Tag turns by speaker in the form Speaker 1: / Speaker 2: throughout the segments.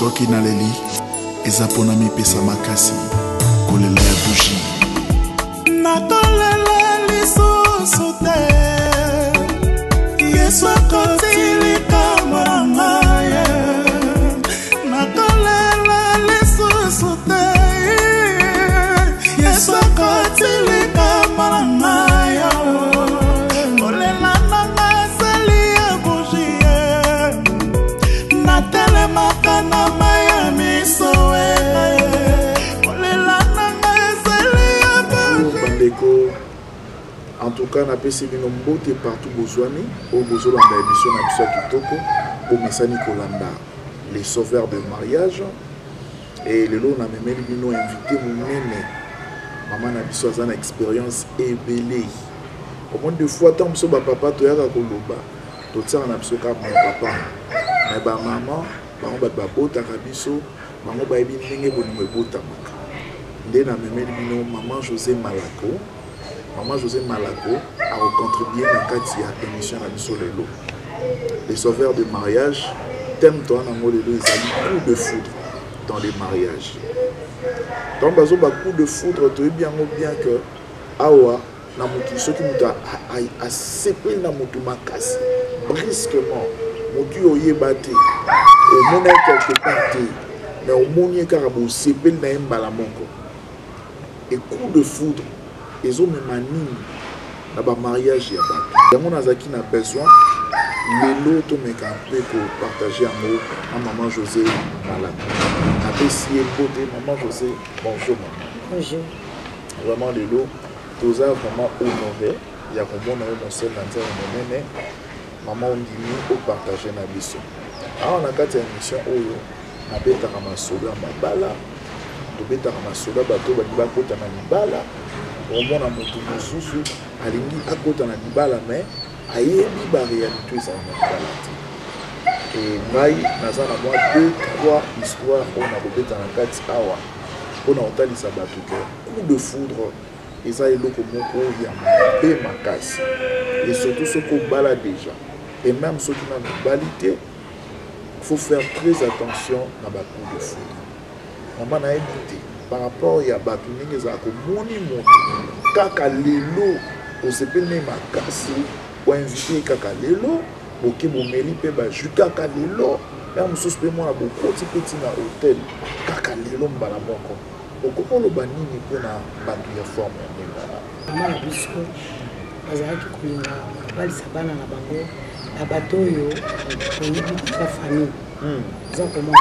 Speaker 1: Soki naleli eza mpo na mipesa makasi kolela ya bougie.
Speaker 2: Nakolela lisusu te, Yesu akoti likambo na ngai. Nakolela lisusu te, Yesu akoti likambo na ngai. Kolela na ngai ezali ya bougie, natelemaka na mai ya miso. Kolela na ngai ezali ya bougie.
Speaker 1: Bandeko, en tout cas napesi bino mbote partout bozwami oyo bozolanda émission na biso ya kitoko bomesani kolanda, Les Sauveurs de Mariage. E lelo namemeli bino invité monene, mama na biso aza na expérience ebele. Omoni, des fois ntango biso bapapa toyaka koloba, totiaka na biso kaka papa, mais bamama bango bato babotaka biso, bango bayebi ndenge bolingo ebotamaka. Nde namemeli bino mama José Malako. Mama José Malako akocontribue na kati ya émission na biso lelo, Les Sauveurs de Mariage. Thème toa nango lelo ezali coup de foudre dans les mariages. Donc bazoba coup de foudre, toyebi yango bien que awa na mokili, soki moto asepeli na motu makasi brusquement, motu oyo oyeba te, omona ye quelque part te, mais omoni ye kaka, bosepeli na ye mbala moko. E coup de foudre ezomema nini na bamariage ya bato? Yango nazalaki na besoin lelo tomeka mpe kopartage yango na mama José Malako. Napesi ye mbote. Mama José, bonjour mama.
Speaker 3: Bonjour.
Speaker 1: Vraiment lelo toza vraiment honoré ya komona yo mosele na nzambe monene. Mama, ondimi opartage na biso awa na kati ya émission oyo. Nabetaka masolo ya mabala, tobetaka masolo ya bato balingi bakota na libala. Omona motu mosusu alingi akota na libala, mais ayebi baréalité ezala na libala te. E ngai naza na mwa 2 3 histoire oyo nakobeta na kati awa mpona kotalisa bato ke coup de foudre eza eloko moko ya mabe makasi, et surtout soki obala déjà, et même soki nano obali te, faut faire très attention na ba coup de foudre. Mama, nayebi te par rapport ya bato ndenge ezala, komoni moto kaka lelo, osepeli ne makasi, oinvite ye kaka lelo, boke bomeli mpe bajus kaka lelo, ya mosusu mpe mwana bokoti mpe ntina hotel kaka lelo mbala moko. Okoki oloba nini mpona bato ya forme ya ndenge wana?
Speaker 3: Mama na biso bazalaki kolinga kobalisa bana na bango na bato oyo oyebi deja famille. Oza komona,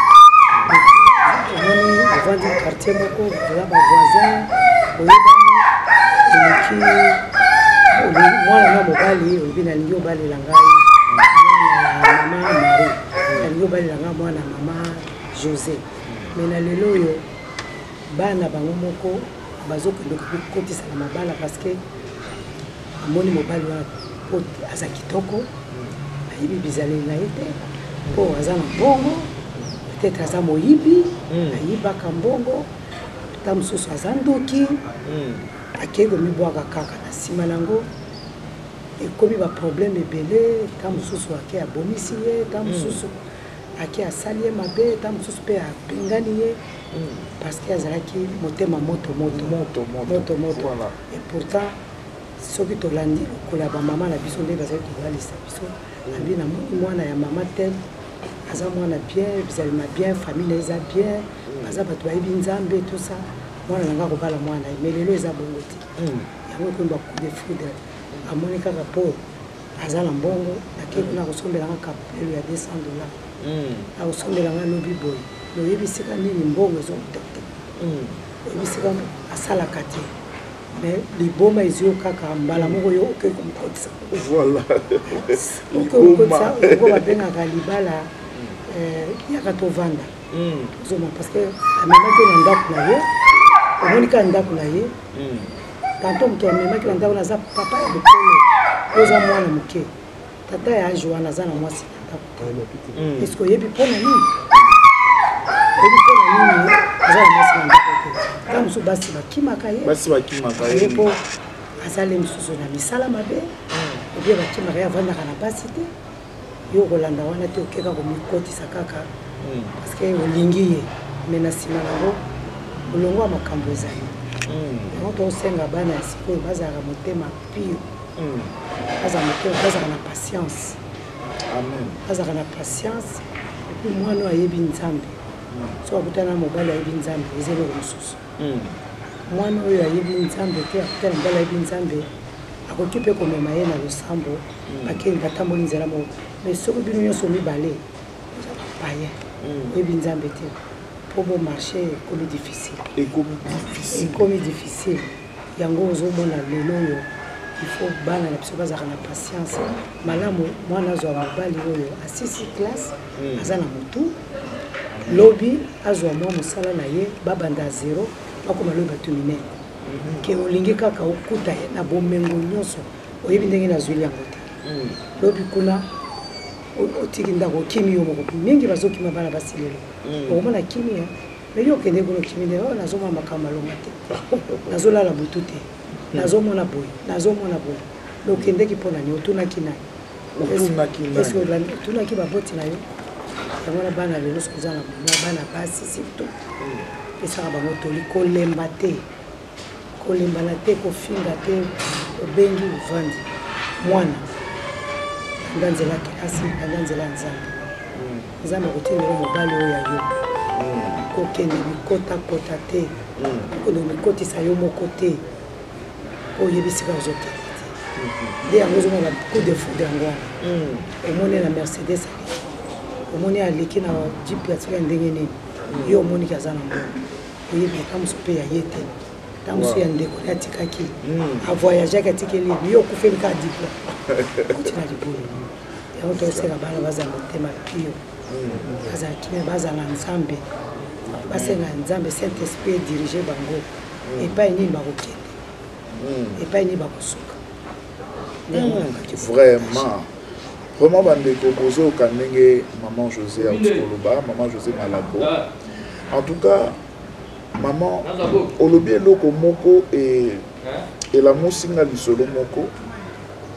Speaker 3: omoni, ovandi quartier moko, oza bavoisin, oyebani, eleki mwana na mobali, olobi nalingi obalela ngai mwana ya mama Marie, nalingi obalela ngai mwana mama José. Mais na lelo oyo, bana bango moko bazokende kokotisa na mabala parce que amoni mobali wana po aza kitoko, ayebi bizaleli na ye te, mpo aza na mbongo, peut-être aza moyibi, ayibaka mbongo, ta mosusu aza ndoki. Akei komibwaka kaka na nsima nango, ekomi baproblème ebele. Ta mosusu ake abomisi ye, ta mosusu ake asali ye mabe, ta mosusu mpe abengani ye parce que azalaki motema moto moto.
Speaker 1: Moto moto.
Speaker 3: Moto moto. Et pourtant soki tolandi lokola ya bamama na biso nde bazali kobalisa biso, abi namoni mwana ya mama tel aza mwana bien, bizalima bien, famille na ye eza bien, baza bato bayebi Nzambe, tout ça, mwana na nga kobala mwana ye. Mais lelo eza bongo te. Yango ekomi ba coup de foudre. Amoni kaka mpo aza na mbongo, nakei kuna akosombelanga kapelo ya 200 $, akosombelanga lobi boye. Mais oyebi sika nini mbongo ezouta te, oyebi sika asalaka te, mais liboma ezwi yo kaka mbala moko, yo okei komokotisa. Okotisa yango babengaka libala yaka tovanda. Ozomona, parce que amemaki yo na ndako na ye, omoni kaka ndako na ye. Tanto moto amemaki na ndako na aza papa ya mokolo, oyo oza mwana moke. Tata ya age wana aza na mwasi na ndako te. Est ce que oyebi mpona nini? Oyebi mpona nini aza na mwasi na ndako te? Ta mosusu basi bakimaka ye.
Speaker 1: Basi bakimaka
Speaker 3: ye mpo azali mosusu na misala mabe, obie bakimaka ye, avandaka na basi te. Yo kolanda wana te, okeka komikotisa kaka. Parce que olingi ye, mais na nsima nango molongo ya makambo ezali. Yango tosenga bana ya sikoyo bazalaka motema pio, bazala motema, bazala na patience.
Speaker 1: Amen.
Speaker 3: Bazalaka na patience. Et puis mwana oyo ayebi Nzambe, soki akutana na mobali ayebi Nzambe, eza eloko mosusu. Mwana oyo ayebi Nzambe te, akutana mobali ayebi Nzambe, akoki mpe komema ye na losambo, bakei batamboli nzela moko. Mais soki bino nyonso mibale oza bapayen, oyebi Nzambe te, mpo bo marché ekomi difficile.
Speaker 1: Ekomi difficile.
Speaker 3: Ekomi difficile. Yango ozomona lelo oyo, il faut bana na biso bazalaka na patience. Malamu mwana azwa mobali oyo asisi classe, aza na motu, lobi azwa mwa mosala na ye, babanda zero, bakoma lobi bato minene. Ke olingi kaka okuta ye na bomengo nyonso, oyebi ndenge nazwili yango te. Lobi kuna otiki ndako, okimi yo moko. Mingi bazokima bana basi lelo. Okomona kimi ya mais yo okende kuna, okimi nde oyo nazomona makambo malonga te, nazolala butu te, nazomona boye, nazomona boye. Mais okendeki mpo nani? Otunaki nani?
Speaker 1: Otunaki nani?
Speaker 3: Est-ce que otunaki baboti na yo? Yango wana bana lelo, soki oza na mwa bana basi surtout, pesaka bango toli: kolemba te, kolembana te, kofinga te. Obengi, ovandi, mwana landa nzela ya kelasi, landa nzela ya Nzambe. Nzambe akotindela mobali oyo ya yo. Kokende bikotakota te, kokende mikotisa yo moko te, po oyebi sika ozokende te. Nde yango ozomona coup de foudre yango wana. Omoni na Mercedes aleki, omoni aleki na jeep ya soki ya ndenge nini, yo omoniki aza na mbongo, oyebi ata mosu mpe ya ye te, ata mosu ya ndeko ne atikaki, avoyageaki, atikeli ye. Yo okufeli kaka diplôme, okoti na libulu. Yango tosenga bana bazala motema pio, bazala kimia, bazala Nzambe, basenga Nzambe Saint Esprit edirige bango epai nini bakokende, epai nini bakosuka.
Speaker 1: Vraiment, vraiment, bandeko, bozoyoka ndenge maman José auti koloba, maman José Malako. En tout cas, maman, olobi eloko moko e elamusi nga lisolo moko.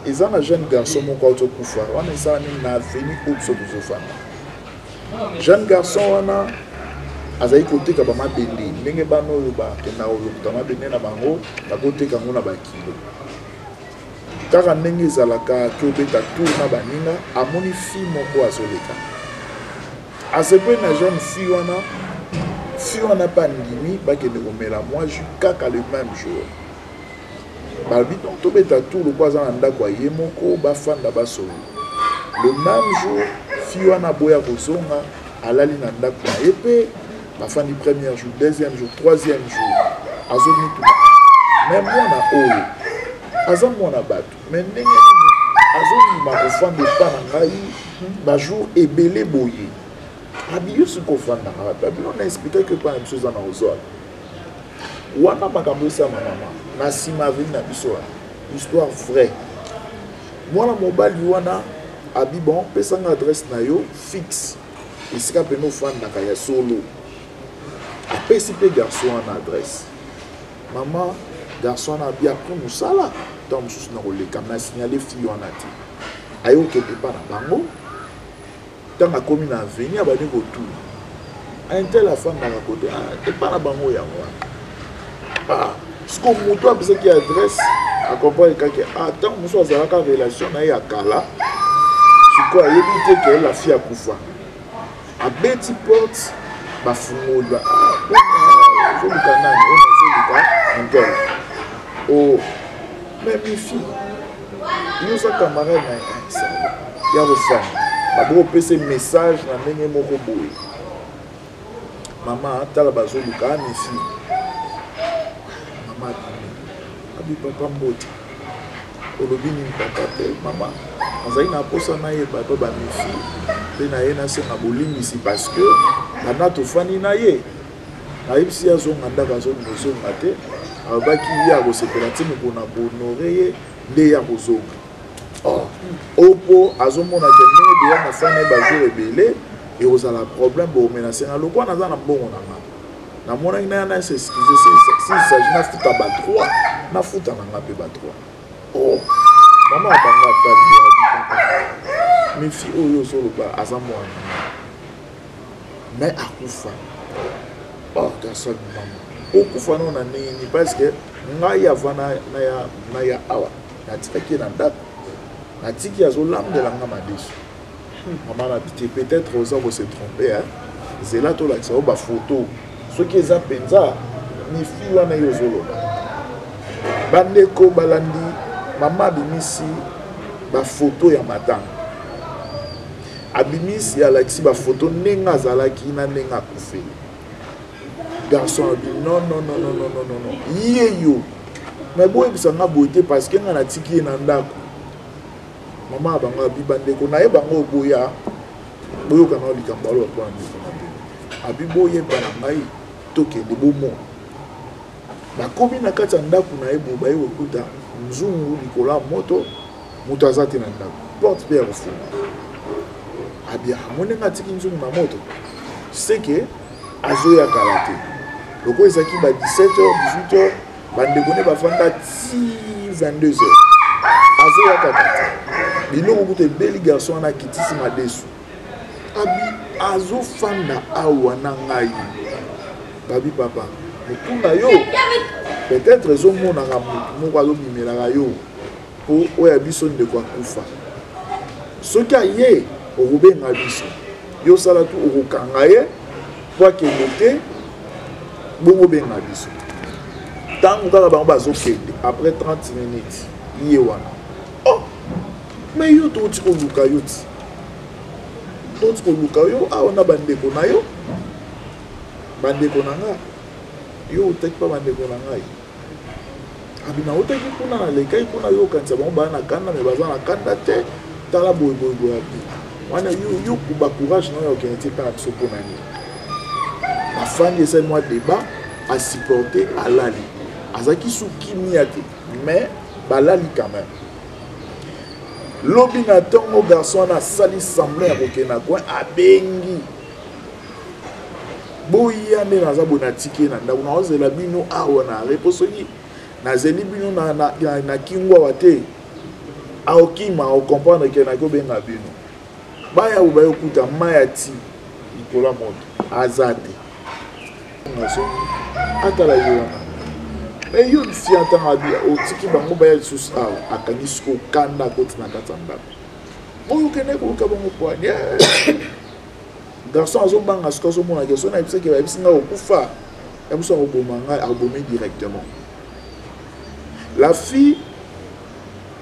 Speaker 1: Eza na jeune garçon moko auti okufa wana, esalami na avenue oyo biso tozofanda. Jeune garçon wana azali koteka bamabende, ndenge bana oyo bakendaka kolokuta mabende na bango, bakoteka yango na bakilo, kaka ndenge ezalaka. Ake obeta tour na baninga, amoni fille moko azoleka, asepeli na jeune fille wana. Fille wana mpe andimi, bakende komela mwa jus. Kaka le même jour, balobi donc tobeta tour, lokola aza na ndako ya ye moko, bafanda, basolola. Le même jour, fille wana aboya kozonga, alali na ndako na ye mpe bafandi premier jour, deuxième jour, troisième jour. Azomituna: mais mwana oyo aza mwana bato, mais ndenge nini azondima kofanda epa na ngai bajour ebele boye? Abi: yo soki ofandaka wapi? Abi: na expliquaki epa na biso eza na ozwala wana. Makambo esama, mama, na nsima avenue na biso wana. Histoire vraie. Mwana mobali wana abi: bon, pesanga adresse na yo fixe, esika pene ofandaka ya solo. Apesi mpe garçon wana adresse. Mama, garçon wana abi: après mosala, ntango mosusu na koleka na signale. Fille wana te aye kokende epa na bango. Ntango akomi na avenue, abandi kotuna: un tel afandaka kote epa na bango yango wana? Siko moto apesaki adresse acomprendre kaka ntango mosusu azalaka relation na ye ya kala. Sikoyo ayebi te ke la fille akufa. Abeti porte, bafungoli: ozoluka nani? Oyo nazoluka un tel. O mais mifi, yo oza camarade na ye ya kofanda, bakopesa message na ndenge moko boye: mama, tala, bazoluka mifi. Mama abimi, abi: papa, mbote. Olobi nini, papa? Te, mama, azali na posa nayeba mpe bamifi mpe na ye, nasenga bolimbisi parce que banda tofandi na ye, nayebisi ye azonga ndako, azolinga ozonga te. Alobaki ye akosepela ti mokolo na kohonorer ye nde ye akozonga. Oyo mpo azomona ke ndenge deya nafani ye bajour ebele, ekozala problème bokomenacer nga. Lokwa naza na mbongo na nga, namonaki na ya na s'excuse. S'il s'agit nafuta badroit, nafuta na nga mpe badroit. Oh, mama ya bango atali: papa, mifi oyo ozoloba aza mwana. Mais akufa. Oh, garçon mama, okufa nao na ndenge nini? Parce que ngai avant na ya awa natikaki ye na ndako, natiki azolambela nga madesu. Mama na te, peut-être oza kose tromper, hein? Zela tolakisa yo bafoto soki eza mpenza mifi wana ye ozoloba. Bandeko balandi, mama abimisi bafoto ya matanga, abimisi, alakisi bafoto ndenge azalaki na ndenge akufeli. Garçon abi: "Non, non, non, non, non, non, non, ye yo, mais boyebisa nga boye te, parce que nga natiki ye na ndako." Mama ya bango abi: "Bandeko na ye, bango oboya boyoka na likambo aloba mpona ndeko na bino." Abi: "Boyeba na ngai, tokende bomona." Bakomi na kati ya ndako na ye boye, baye kokuta nzungu likolo ya moto, moto aza te na ndako, porte mpe ya kofunga. Abi: "Amoni nga atiki nzungu na moto, seke azoya kala te." Lokola ezalaki ba 17 heures, 18 heures, bandeko ne bafanda ti 22 heures, azoya kaka te, biloko kuta ebeli. Garçon wana akitisi madesu, abi azofanda awa na ngai. Babi: "Papa, motu na yo peut-être ezomonaka motu moko azobimelaka yo, mpo oyo ya biso ndeko akufa. Soki aye, okobenga biso, yo osala tu, okokanga ye mpo akende te, bongo benga biso." Ntango kaka bango bazokende, après 30 minutes, ye wana: "Oh, mais yo, touti koluka yo, ti touti koluka yo awa na bandeko na yo." "Bandeko na nga? Yo otaki mpa bandeko na ngai?" Abi: "Nautaki kuna, nalekaki kuna, yo okanisa bango baa na kanda, mais baza na kanda te. Tala boye boye boye." Abi wana: "Yo bacourage na oyo okende ti epai na biso mpona nini?" Bafandi, esali mwa débat, asupporte, alali. Azalaki su kimia te, mais balali quand même. Lobi na ntongo, garçon wana asali semblant ya kokende na coin, abengi: "Boya nde naza boye, natiki ye na ndako, naozela bino awa na repo. Soki nazeli bino na kingu awa te, aokima, aocomprendre ke naki obenga bino." Baya bo, bayokuta mai ya ti likolo ya moto, aza te. Nazongi, atala ye wana: "Mais yo fia, ntango abi otiki bango baya lisusu awa." Akangi siko kanda, akoti na kati ya ndako oyo, okende koluka bango poani. Garçon azobanga soki azomona ke soki nayebisaki, bayebisi ngai kokufa ya biso, akoboma ngai, abomi directement. La fille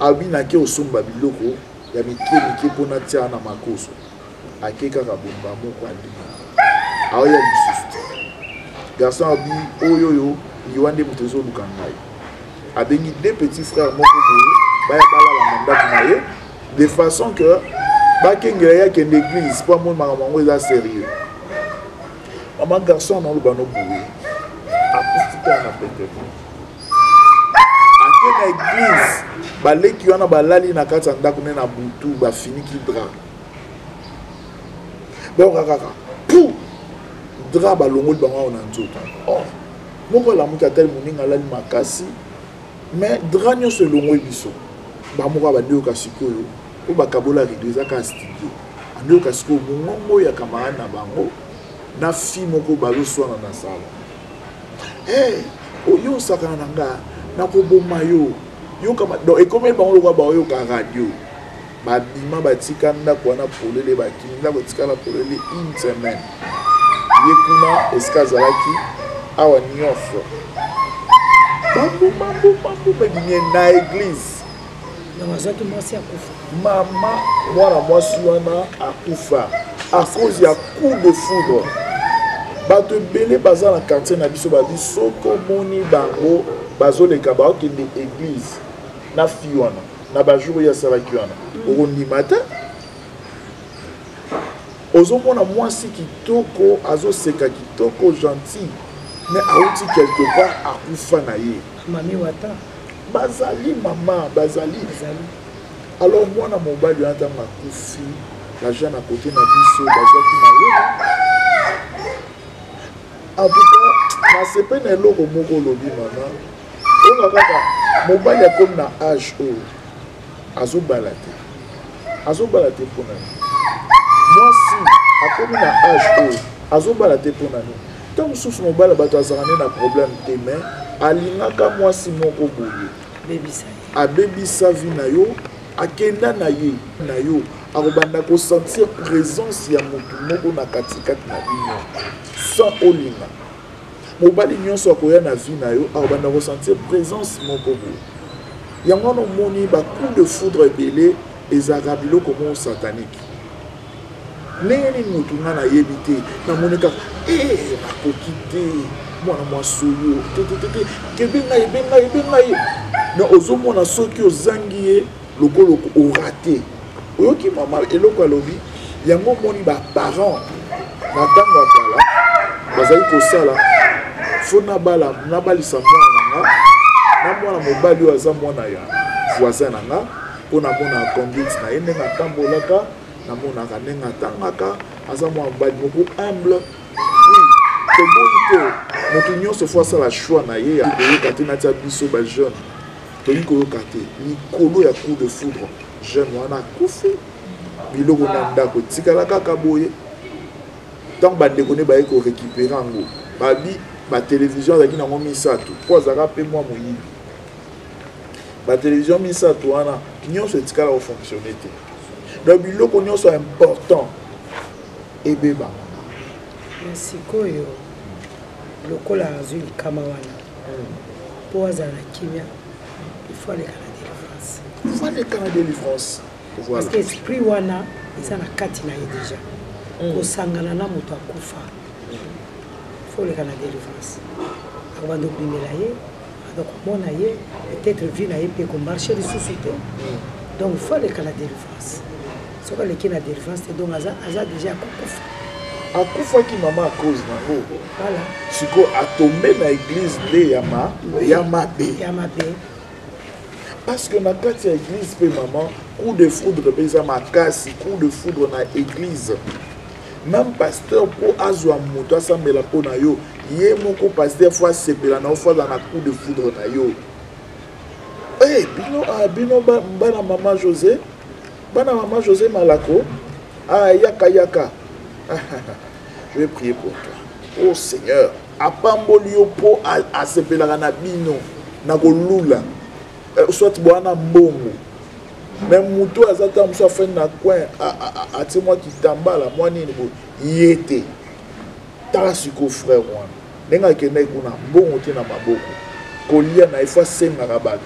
Speaker 1: abinaki osomba biloko ya mike mike mpona tia na makoso. Ake kaka bomba moko, alima, aoya lisusu te. Garçon abi: "Oyo oyo liwa nde moto ezoluka ngai." Abengi deux petits frères moko boye, baya balala na ndako na ye, de façon que bakengela ye akende église mpo amoni makambo yango eza sérieux. Mama, garçon naoloba no boye, akufi kaka na pete. Ake na église, baleki wana balali na kati ya ndako nde na butu, bafiniki drap, bayoka kaka pu drap balongoli bango awa na nzoto. Oh, moko alamuki, atali moninga alali makasi, mais drap nyonso elongoli biso. Bamoko bandi yoka sikoyo oyo bakabola rideau, eza kaka studio. Andi yoka sikoyo mongongo ya camarade na bango na fille moko bazoswana na salon: "Hey, oyo osakana na nga, nakoboma yo." Yokama donc ekomeli bango lokola baoyoka radio. Babima, batika ndako wana polele, bakimi. Ndako etikala polele une semaine. Ye kuna esika azalaki awa nyonso, bambuma mbuma mbuma ebimie na église.
Speaker 3: Donc azwaki mwasi akufa.
Speaker 1: Mama, mwana mwasi wana akufa à cause ya coup de foudre. Bato ebele baza na quartier na biso, babi soki omoni bango bazoleka, baokende église na fille wana na bajour oyo asalaki wana, okondima te. Ozomona mwasi kitoko, azoseka kitoko, gentil, mais auti quelque part, akufa na ye.
Speaker 3: Mami wata.
Speaker 1: Bazali, mama, bazali.
Speaker 3: Ezali.
Speaker 1: Alors mwana mobali wana, ntango akufi, la jeune à côté na biso bazwaki mayele. En tout cas, nasepe na eloko moko olobi, mama. Oyo kaka mobali akomi na age oyo, azobala te, azobala te mpona nini? Mwasi akomi na age oyo. Azobala te mpo na nini? Ntango mosusu mobali bato azalaka nde na problème te, mais alingaka mwasi moko boye, abebisa vie na yo, akenda na ye na yo, akobanda kosentir présence ya motu moko na katikati na bino sans olinga. Mobali nyonso akoya na vie na yo akobanda kosentir présence moko boye. Yango wana omoni ba coup de foudre ebele ezalaka biloko moko satanique. Ndenge nini motu nga nayebi te, namoni kaka ee nakoki te, mwana mwasi oyo te te te te, kebenga ye benga ye benga ye. Donc ozomona soki ozangi ye lokola orate. Oyoki mama eloko alobi yango, omoni ba parents na ntango ya kala bazali kosala fo nabala nabalisa mwana na nga na mwana mobali oyo aza mwana ya voisin na nga, mpo namonaka conduite na ye ndenge atambolaka, namonaka ndenge atangaka, aza mwana mobali moko humble. Oui, toboyi te, moto nyonso fo asala choix na ye ya koyoka te. Natia biso ba jeune tolingi koyoka te. Likolo ya coup de foudre, jeune wana akufi, biloko na ndako etikala kaka boye. Ntango bandeko nde baye korécupérer yango, babi batelevizio azalaki nango misato, mpo azalaka mpe mwa moyibi. Batelevizio misato wana nyonso etikala kofonctionne te. Donc biloko nyonso important ebeba.
Speaker 3: Sikoyo lokola azwi likama wana, mpo azala na kimia, il faut aleka na délivrance.
Speaker 1: Il faut aleka na délivrance.
Speaker 3: Parce que esprit wana eza na kati na ye déjà. Kosangana na moto akufa, faut oleka na délivrance. Akobanda kobimela ye, akobanda komona ye, peut-être vie na ye mpe komarche lisusu te. Donc faut aleka na délivrance. Soki aleki na délivrance te, donc aza, aza déjà akokufa.
Speaker 1: Akufaki mama à cause nango.
Speaker 3: Voilà.
Speaker 1: Sikoyo atombe na église nde ya ma ya mabe.
Speaker 3: Ya mabe.
Speaker 1: Parce que na kati ya église mpe mama, coup de foudre mpe eza makasi. Coup de foudre na église, même pasteur mpo azwa moto asambela mpo na yo, ye moko pasteur fo asepela na yo, fo aza na coup de foudre na yo. Hey, bino, ah, bino bana mama José, bana mama José Malako, ah, yaka yaka, je vais prier pour toi. Oh Seigneur, apamboli yo mpo asepelaka na bino na kolula, soit bwana mbongo, mais motu aza ta mosu afandi na coin, atie mwa kitambala mwa nini boye, ye te. Tala sikoyo frère wana ndenge akendaki kuna, mbongo te na maboko, kolia na ye fo asengaka bato.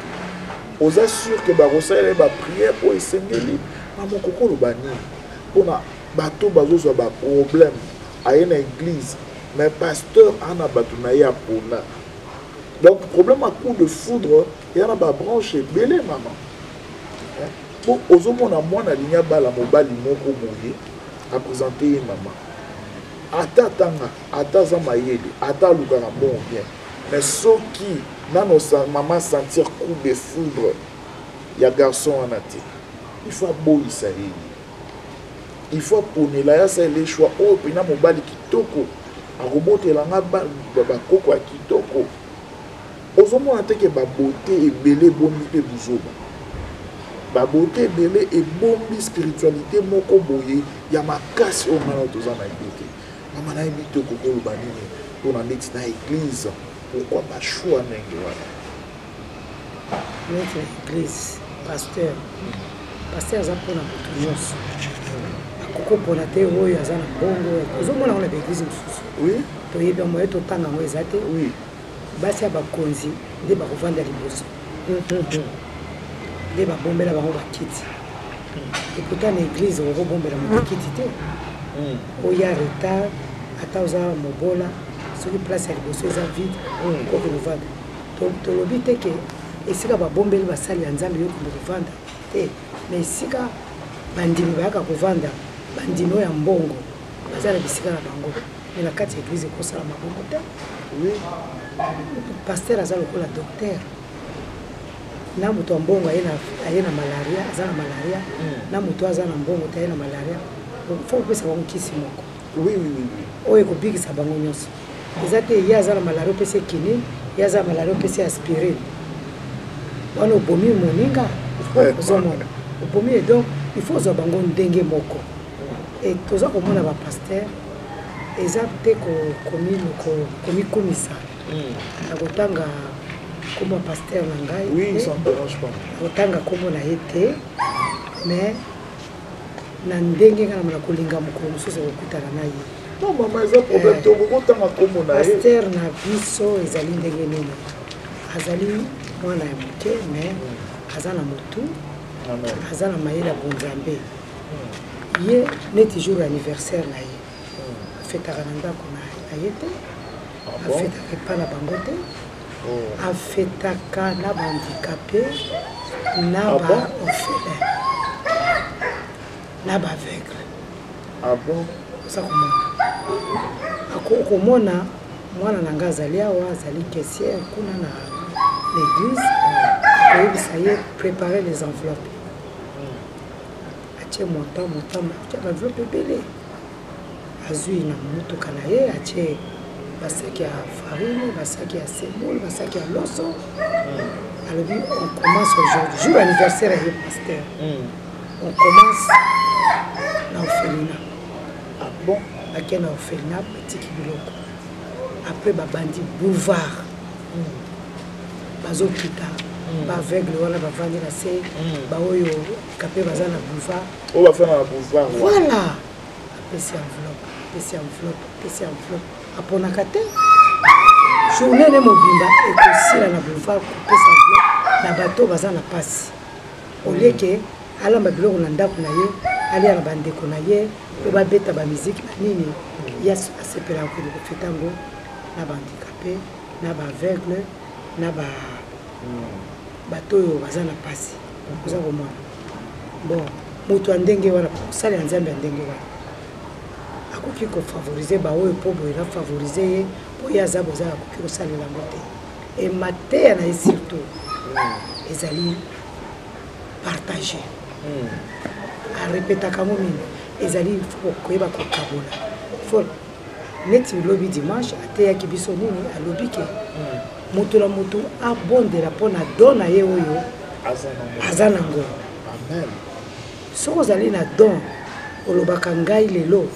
Speaker 1: Oza sûr ke bakosalela ye baprière oyo esengeli? Mama, okoki oloba nini mpona bato bazozwa baproblème? Aye na église, mais pasteur ana bato na ye apona. Donc problème ya coup de foudre eya na babranche ebele mama. Po ozomona mwana alingi abala mobali moko boye, aprésente ye mama, ata atanga, ata aza mayele, ata alukaka mbongo bien, mais soki nano mama sentir coup de foudre ya garçon wana te, il faut aboyisa ye, il faut aponela ye, asalela choix oyo mpena mobali kitoko akobotela nga bakoko ya kitoko. Ozomona te ke babote ebele ebombi mpe buzoba, babote ebele ebombi spiritualité moko boye ya makasi oyo ngana toza na ye te. Mama, nayebi te okoki oloba nini mpona neti na église, pourquoi bachoix ndenge wana?
Speaker 3: Neti na église, pasteur, pasteur aza mpona moto nyonso. Akokopona te oyo aza na mbongo. Ozomona ngo na baeglise mosusu. Toyebi yango ye, totanga yango eza te. Basi ya bakonzi nde bakovanda liboso, nde babombela bango bakiti. Ekuta na église okobombela moto kiti te. Oya retard, ata oza mobola, soki place ya liboso eza vide, okoki kovanda. Tolobi te ke esika babombeli basali ya Nzambe yo okende kovanda te, mais esika bandimi bayaka kovanda, bandimi oyo ya mbongo baza na bisika na bango. Mais na kati ya église ekosala mabongo te. Pasteur aza lokola docteur na moto ya mbongo aye na malaria, aza na malaria, na moto aza na mbongo te aye na malaria, fo kopesa bango kisi moko oyo ekobikisa bango nyonso. Eza te ye aza na malaria opesi ekinine, ye aza na malaria opesi aspirine. Wana obomi moninga, ozomona obomi ye. Donc il faut ozwa bango ndenge moko. E toza komona bapasteur. Eza te komikumisa na kotanga nkombo ya pasteur na ngai.
Speaker 1: Oui, ça me dérange pas.
Speaker 3: Kotanga nkombo na ye te, mais na ndenge ngai namona kolinga mokolo mosusu kokutana na ye.
Speaker 1: Non mama, eza problème te, okoki kotanga nkombo na ye.
Speaker 3: Pasteur na biso ezali ndenge nini? Azali mwana ya moke, mais aza na motu, aza na mayele ya bonzambe. Ye neti jour ya anniversaire na ye, afetaka na ndako na ye te, afetaka epa na bango te, afetaka na bahandicapé, na baorphelin, na baaveugle.
Speaker 1: Ah bon?
Speaker 3: Oza komona, okomona mwana na ngai azali awa, azali caissière kuna na l'église, akoyebisa ye: préparer les enveloppes. Atie montant, montant, atie baenveloppe ebele, azwi na motuka na ye, atie basaki ya farine, basaki ya semoule, basaki ya loso. Alobi: on commence aujourd'hui, jour anniversaire ya ye pasteur, on commence na orphelinat.
Speaker 1: Ah bon?
Speaker 3: Bakei na orphelinat, batiki biloko, après babandi boulevard, bazokita baaveugle wana bavandi na se, baoyo kape baza na boulevard.
Speaker 1: Oyo bafanda na boulevard.
Speaker 3: Voilà, apesi enveloppe, apesi enveloppe, apesi enveloppe, aponaka te. Journée ne mobimba ekosila na boulevard kopesa enveloppe na bato baza na mpasi, au lieu que alamba biloko na ndako na ye, alia na bandeko na ye, oyo babeta bamiziki banini. Ye asepelaka kokende kofeta yango na bahandicapé, na baaveugle, na bato oyo baza na mpasi. Oza komona, bon, moto ya ndenge wana, kosalela Nzambe ya ndenge wana, akoki kofavorize baoyo mpo boye nafavorize ye mpo ye aza boza, akoki kosalela yango te. E mateya na ye surtout ezali partage. Arepetaka yango mingi, ezali koyeba kokabola. Fo neti lobi dimanche ateyaki biso nini? Alobi ke moto na moto abondela mpo na don na ye oyo aza nango. Soki ozali na don, olobaka: ngai lelo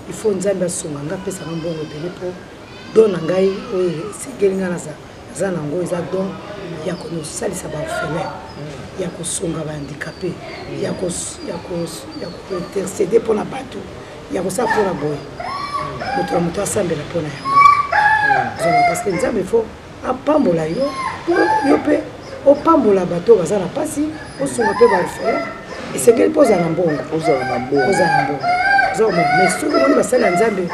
Speaker 3: il faut Nzambe asunga ngai, apesaka mbongo ebele mpo don na ngai oyo esengeli ngai naza nango eza don ya kosalisa baorphelin, ya kosunga bahandicapé, ya kointercéder mpona bato, ya kosala mpona boye. Moto na moto asambela mpona yango, ozonga, parce que Nzambe faut apambola yo mpo yo mpe opambola bato oyo baza na mpasi, osunga mpe baorphelin. Esengeli mpo ozala na mbongo.
Speaker 1: Ozala na mbongo.
Speaker 3: Ozala na mbongo, oza komona. Mais soki omoni basali ya Nzambe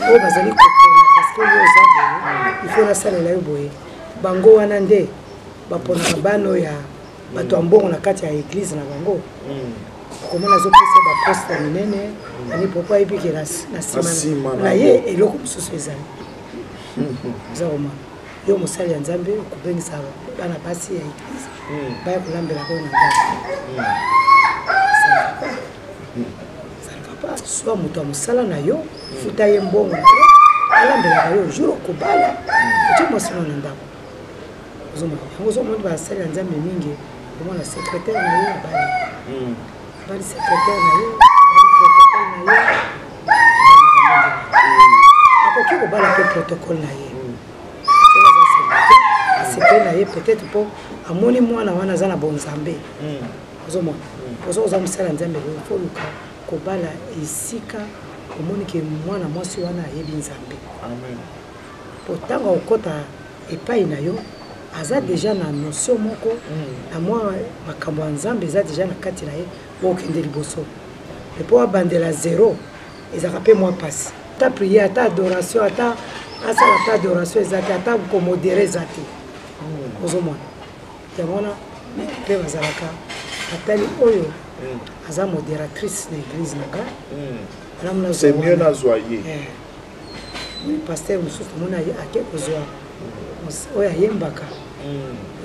Speaker 3: oyo bazali kopona parce que yo oza boye, il faut nasalela yo boye, bango wana nde baponaka bana oyo ya bato ya mbongo na kati ya église na bango. Okomona azopesa baposte ya minene ani popo ayebi ke na nsima na ye eloko mosusu ezali. Oza komona, yo mosali ya Nzambe okobengisa bana basi ya église baya kolambelaka oyo na ndako, ça ne va pas. Soit moto ya mosala na yo, futa ye mbongo na yo, alambelaka yo. Jour okobala, otie mwasi no na ndako. Ozomona yango, ozomona basali ya Nzambe mingi, omona secrétaire na ye abali, abali secrétaire na ye, abali protocole na ye. Akoki kobala mpe protocole na ye soki aza célibataire, asepeli na ye, peut-être mpo amoni mwana wana aza na bonzambe. Ozomona, ozo oza mosala ya Nzambe, faut oluka kobala esika omoni ke mwana mwasi wana ayebi Nzambe, po ntango akokɔta epai na yo, aza déjà na notion moko na mwa makambo ya Nzambe eza déjà na kati na ye, okende liboso. Epo abandela zéro, ezalaka mpe mwa mpasi. Ata prière, ata adoration, ata asala, ata adoration eza te, ata komodérer eza te. Ozomona yango wana mpe bazalaka atali oyo aza modératrice na église na nga, malamu.
Speaker 1: C'est mieux nazwa ye.
Speaker 3: Pasteur mosusu omoni ake kozwa oyo ayembaka,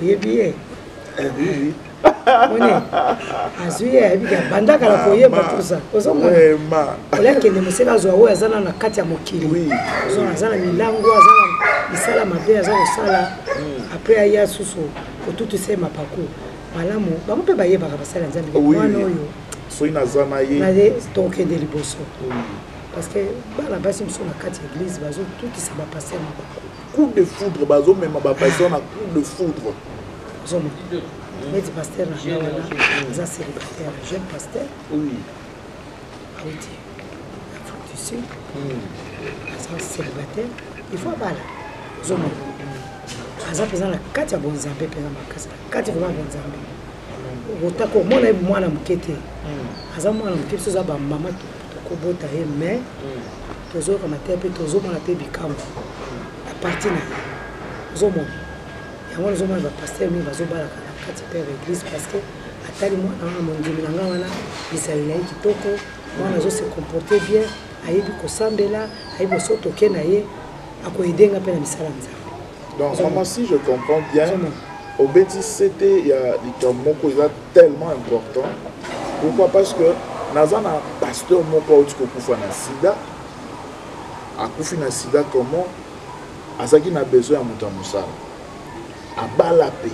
Speaker 3: oyebi ye, moni azwi ye, ayebi ke abandaka na koyemba, tusa. Ozomona, olia akende moseka, azwa oyo aza nano na kati ya mokili, ozomona aza na milango, aza na misala mabe aza kosala, après aya susu kotutisa ye mapaku. Malamu bango mpe bayebaka basala ya Nzambe, mwana oyo
Speaker 1: soki naza na ye
Speaker 3: tokende liboso. Parce que bana basi mosusu na kati ya église bazotutisa bapasteur na bango.
Speaker 1: Coup de foudre, bazomema bapasteur na coup de foudre.
Speaker 3: Ozomona neti pasteur na nga wana aza célibataire, jeune pasteur.
Speaker 1: Oui.
Speaker 3: Auti Afrique du Sud. Aza célibataire, il faut abala. Ozomona aza mpenza na kati ya bonzambe mpenza makasi, na kati vraiment ya bonzambe. Otaka omona ye mwana moke te, aza mwana moke. Biso oza bamama, tokobota ye, mais tozoyoka mateya mpe tozomona mpe bikambo à partir na ye. Ozomona yango wana, ozomona bapasteur mingi bazobalaka na kati mpe ya baeglise, parce que atali mwana wana, mondimi na nga wana, bizali na ye kitoko, mwana azose comporte bien, ayebi kosambela, ayebi so toke na ye, akoaider nga mpe na misala ya Nzambe.
Speaker 1: Donc maman, si je comprends bien, obeti sete ya likambo moko eza tellement important. Pourquoi? Parce que naza na pasteur moko auti kokufa na sida. Akufi na sida comment? Azalaki na besoin ya moto ya mosala, abala mpe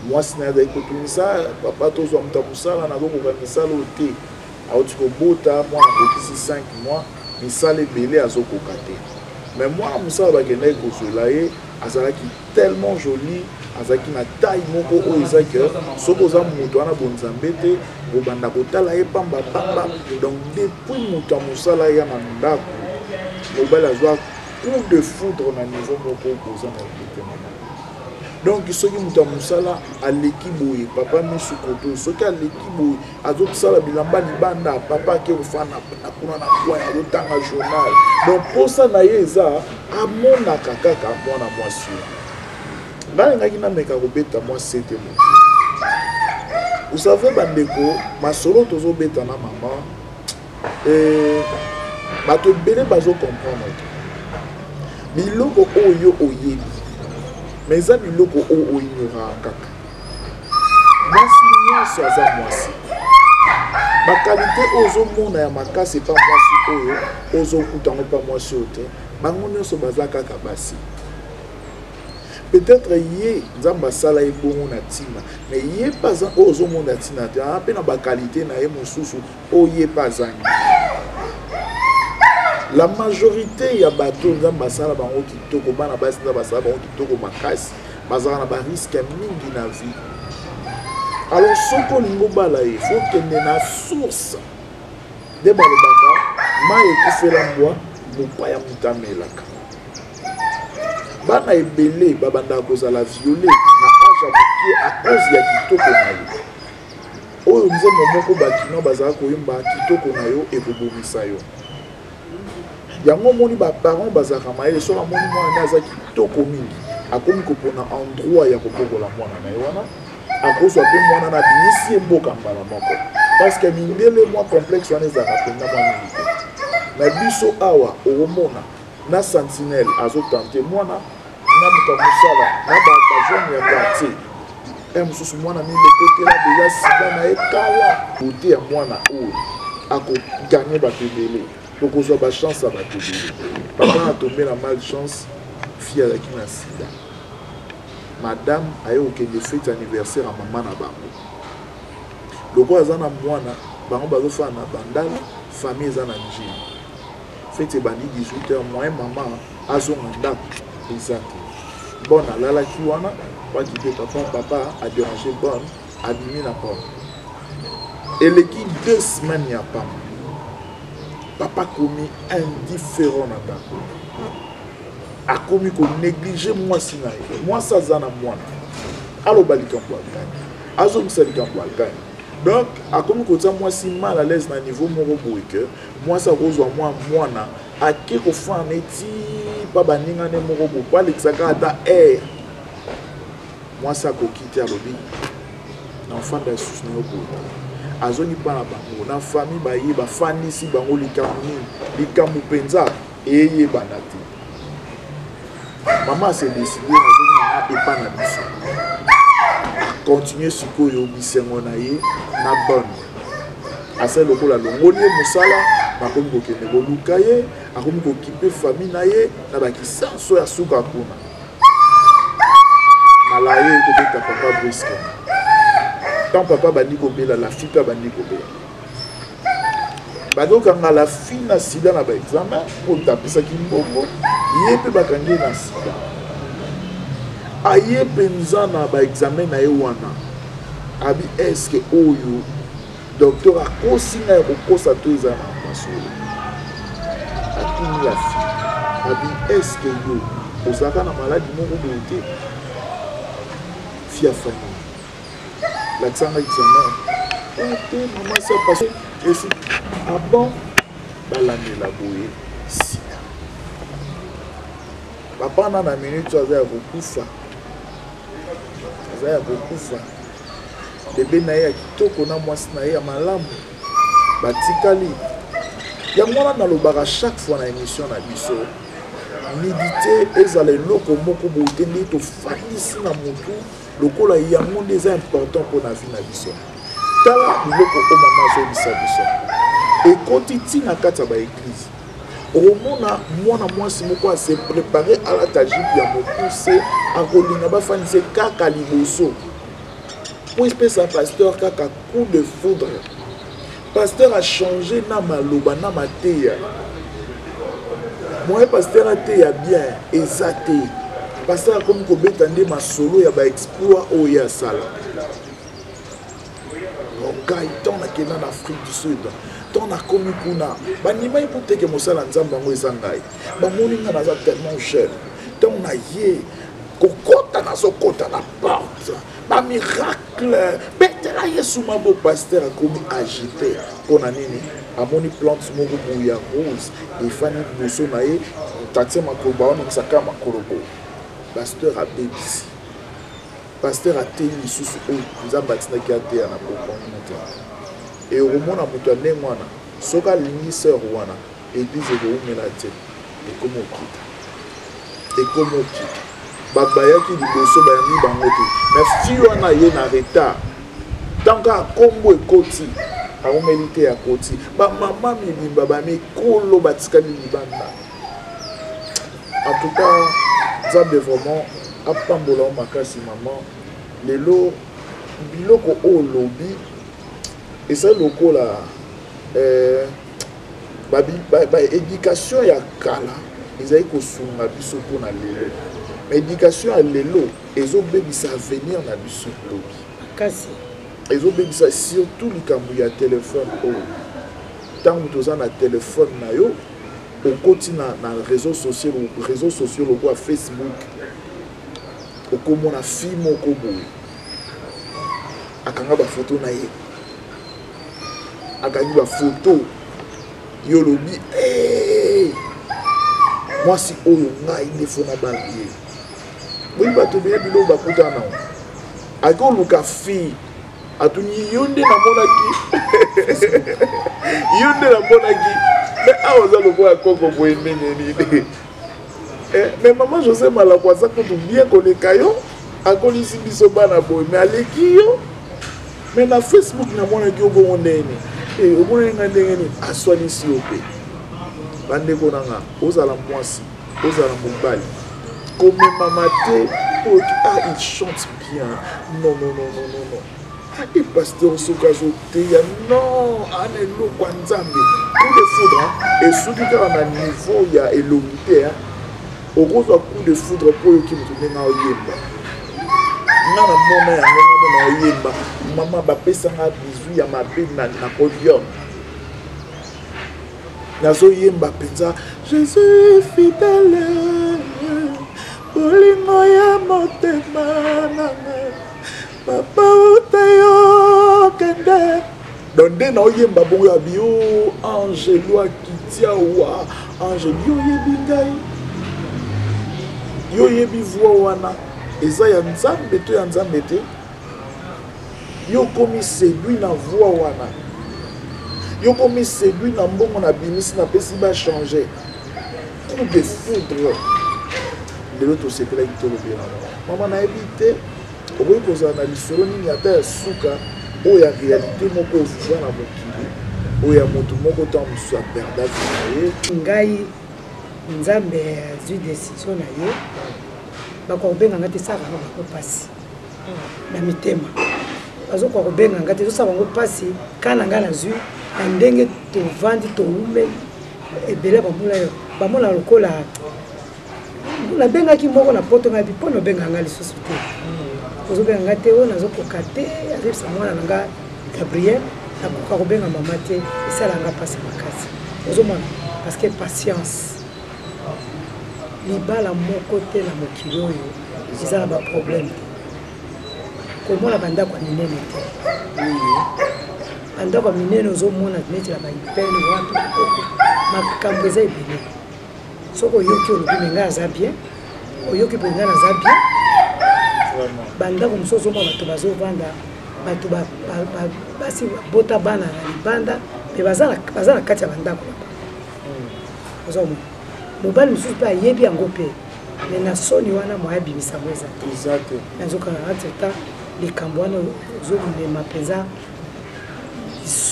Speaker 1: mwasi na ye azalaki kotungisa: "Papa, tozwa moto ya mosala, nazokoka misala oyo te." Auti kobota mwana, akokisi 5 mois, misala ebele azokoka te. Mais mwana mosala bakendaki kozwela ye azalaki tellement joli, azalaki na taille moko oyo eza ke soki oza moto wana bonzambe te, obanda kotala ye pamba pamba. Donc depuis moto ya mosala ya na ndako, mobali azwa coup de foudre na niveau moko boza na ye te, mama. Donc soki moto ya mosala aleki boye, papa misu koto, soki aleki boye, azosala bilamba libanda, papa ake kofanda na kuna na coin, azotanga journal. Donc posa na ye eza amonaka kaka mwana mwasi wana. Ngai alingaki nameka kobeta mwa sete moke. Vous savez, bandeko, masolo tozobeta na mama, bato ebele bazocomprendre te biloko oyo oyebi, mais eza biloko oyo oignoraka kaka. Mwasi nyonso aza mwasi, baqualité oyo ozomona ya makasi epa mwasi oyo, ozokuta yango epa mwasi oyo te. Bango nyonso baza kaka basi. Peut-être ye Nzambe asala ye bongo na ntina, mais ye mpe aza oyo ozomona ntina te, aza mpe na baqualité na ye mosusu oyo ye mpe azangi. La majorité ya bato Nzambe asala bango kitoko, bana basi Nzambe asala bango kitoko makasi, bazalaka na barisque mingi na vie. Alors soki olingi obala ye, faut kende na source. Nde balobaka mai ekufela mbwa, mopaya moto amelaka. Bana ebele babandaka kozala violé na âge ya moke à cause ya kitoko na ye. Oyo nzembo moko bakinois bazala koyemba: "Kitoko na yo ekobomisa yo." Yango omoni baparent bazalaka mayele. Soki amoni mwana nde aza kitoko mingi, akomi kopona endroit ya kobokola mwana na ye wana, akozwa mpe mwana na abimisi ye mboka mbala moko, parce que mindele mwa complexe wana ezalaka mpenza mwa mingi te. Na biso awa, okomona na sentinelle azotenter mwana, na moto ya mosala, na bajeune ya quartier e mosusu. Mwana milekotela deja sida na ye kala. Beauté ya mwana oyo akogagner bato ebele, tokozwa bachance ya bato ebele. Papa na tombe na malchance, fille azalaki na sida. Madame aye kokende fête anniversaire ya mama na bango. Lokola aza na mwana, bango bazofanda na Bandala, famille eza na Njili. Fête ebandi 18 heures, moyen mama azonga ndako eza te. Bon, alalaki wana waki mpe papa. Papa adéranger bonne, abimi na porte. Eleki 2 semaines ya pamba, papa akomi indifférent na ndako, akomi konégliger mwasi na ye. Mwasi aza na mwana, aloba likambo agani, azongisa likambo agani. Donc akomi kotia mwasi mal à l'aise na niveau moko boye ke mwasi akozwa mwa mwana, ake kofanda neti mpa baningane moko boye po alekisaka ata aire. Mwasi akoki te, alobi na ofanda lisusu na yo boye te. Azongi mpa na bango na famille, baye bafandisi bango: likambo nini? Likambo mpenza eyebana te. Mama ase décide: nazongi nanga epa na biso. Acontinuer sikoyo bisengo na ye na bonne. Asali lokola alongoli ye mosala, bakomi kokende koluka ye, akomi kokipe famille na ye na bakisanso ya suka kuna. Malaria ekobeta papa brusquement. Tant papa bandi kobela, la fille mpe abandi kobela. Bakokanga la fille na sida na baexamen mpo apesaki mbongo, ye mpe bakangi ye na sida. Aye mpenza na baexamen na ye wana, abi eske oyo docteur akosi ngai ya kokosa to eza na masolo. Atuni la fille, abi eske yo ozalaka na maladi moko boye te? Fille afandi, lakisa ngai examen. Te mama, ça passe esi. Ah bon, balandela boye sida. Papa na minute aza ya kokufa, aza ya kokufa. Bebe na ye ya kitoko na mwasi na ye ya malamu batikali. Yango wana nalobaka chaque fois na émission na biso, nudité ezala eloko moko boye te nde tofandisi na motu lokola yango nde eza important mpo na vie na biso. Tala biloko oyo mama azoyebisa biso ekoti ntina kati ya baeglize. Okomona mwana mwasi moko ase prépare alata jupe ya mokuse, akolinga bafandise kaka liboso po epesa pasteur kaka coup de foudre. Pasteur a changé na maloba na mateya. Moyen pasteur ateya bien eza te. Pasteur akomi kobeta nde masolo ya baexploit oyo ye asala. Ngai ntango nakenda na Afrique du Sud, ntango nakomi kuna, bandimaki mpo teke mosala Nzambe yango eza ngai. Bamoni ngai naza tellement jeune. Ntango naye kokota, nazokota na porte, bamiracle, betela Yesu mabo. Pasteur akomi agité mpo na nini? Amoni plante moko boye ya rose efandi liboso na ye, tatie makolo, baoningisaka makolo boye. Pasteur abebisi. Pasteur ateyi lisusu oyo Nzambe atindaki ateya na pokwa te. E okomona moto ya ndenge wana soki alingi sœur wana, église ekowumela te, ekomi okita, ekomi okita. Bato bayaki liboso bayambi bango te, mais fille wana ye na retard, tant kaka kombo ekoti, awumeli te akoti. Bamama mibimba bamikolo batikali libanda. En tout cas, Nzambe vraiment apambola yo makasi mama. Lelo biloko oyo olobi ezali lokola ba éducation ya kala ezali kosunga biso mpona lelo, mais éducation ya lelo ezobebisa avenir na biso lobi.
Speaker 3: Kasi
Speaker 1: ezobebisa surtout likambo ya telefone oyo. Ntango toza na telefone na yo, okoti na réseau sociaux lokola Facebook, okomona fille moko boye akanga bafoto na ye, akangi bafoto, yo olobi: "Hey, mwasi oyo ngai nde fo nabala ye." Boyi bato ebele biloko bakutana nango, ake oluka fille, atuni: "Yo nde namonaki, yo nde namonaki, mais awa oza lokola koko boye, ndenge nini?" Mais mama José Malako aza kutu bien koleka yo, akolisi biso bana boye, mais aleki yo. Mais na Facebook namonaki yo bongo ndenge nini? Omonaki ngai ndenge nini? Aswanisi yo mpe. Bandeko na nga, ozala mwasi, ozala mobali, komemama te oyo: "Ah, il chante bien." Non, non, non, non, non, non. E pasteur soki azoteya, non, ana eloko ya Nzambe. Coup de foudre esuki kaka na niveau ya elongi te. Okozwa coup de foudre mpo oyoki moto ndenge aoyemba. Nga na mona yango, nga mona oyemba, mama bapesanga bizu ya mabe na podium, nazoyemba mpenza "Jésus fidèle, bolingo ya motema nanga, papa uta yo kende." Donc nde naoyemba bongo ya bio, angelo akiti awa. Angelo, yo oyebi ngai, yo oyebi voix wana eza ya Nzambe to ya Nzambe te. Yo okomi séduit na voix wana, yo okomi séduit na mbongo na bimisi, napesi bachange. Coup de foudre. Lelo tosepelaki tolobela mama. Nayebi te okoki kozala na lisolo nini ata ya suka oyo ya réalité moko oviva na mokili oyo ya moto moko ntango mosusu aperda vie na ye.
Speaker 3: Ngai, Nzambe azwi décision na ye, bakoka kobenga nga te. Esalaka nga bango mpasi na mitema, bazokoka kobenga nga te, ezosala bango mpasi. Ka na ngai nazwi na ndenge. Tovandi, towumeli ebele bambula oyo, bamona lokola nabengaki moko na poto ngai mpo na obenga ngai lisusu te, ozobenga ngai te, oyo nazokoka te. Azoyebisa mwana na ngai Gabriel, nakoka kobenga mama te, esala nga mpasi makasi. Ozomona, parce que patience, libala moko te na mokili oyo eza na baproblème te. Komona bandako ya minene te, bandako ya minene ozomona neti na baipene wapi, makambo eza ebele. Soki oyoki, olobi me ngai aza bien, oyoki mpe ngai naza bien. Bandako mosusu ozomona bato bazovanda, bato basi babota bana na libanda, me baza na kati ya bandako na bango. Ozomona mobali mosusu mpe ayebi yango mpe, me na soni wana moya abimisa yango eza te. Nazokanga entre temps likambo wana, ozomema mpenza,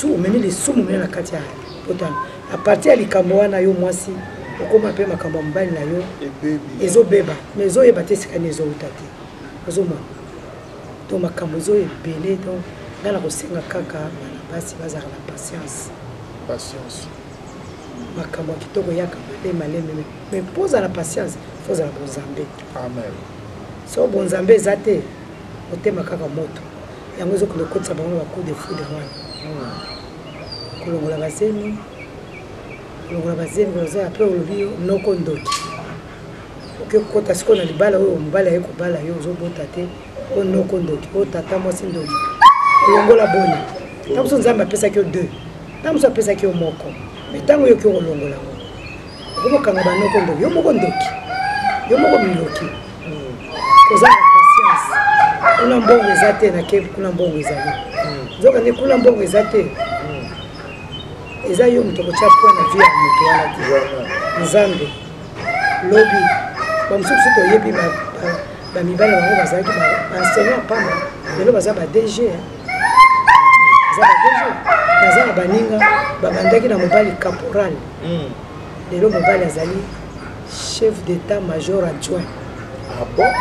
Speaker 3: omemi lisumu mene na kati ya potana. À partir ya likambo wana, yo mwasi okóma mpe makambo ya mobali na yo ezobeba, mais ezoyeba te esika nini ezowuta te. Ozomona, donc makambo ezo ebele. Donc ngai na kosenga kaka bana basi bazalaka na patience.
Speaker 1: Patience.
Speaker 3: Makambo ya kitoko eyaka maleme maleme, mais mpo ozala patience, fo ozala bonzambe.
Speaker 1: Amen.
Speaker 3: So bonzambe eza te, motema kaka moto, yango ezokende kokotisa bango na bacoup de foudre wana, kolongola bazemi, kolongola bazemi. Koza après olobi yo noko ndoki, oke kokota sikoyo na libala oyo mobali aye kobala yo, ozobota te, oyo noko ndoki, oyo tata mwasi ndoki. Olongola boni? Ntango mosusu Nzambe apesaki yo deux, ntango mosusu apesaki yo moko, mais ntango oyoki okolongola yango, okomokanga banoko ndoki, yo moko ndoki, yo moko miloki. Kozanga patience. Kuna mbongo eza te, nake kuna mbongo ezali, nzoka nde kuna mbongo eza te. Eza yo moto okotya point na vie ya moto wana te, Nzambe. Lobi bamosusu toyebi bamibali bango bazalaki baenseignant pamba, lelo baza ba DG, baza ba DG. Naza na baninga babandaki na mobali caporal, lelo mobali azali chef d'état major adjoint.
Speaker 1: Ah bon?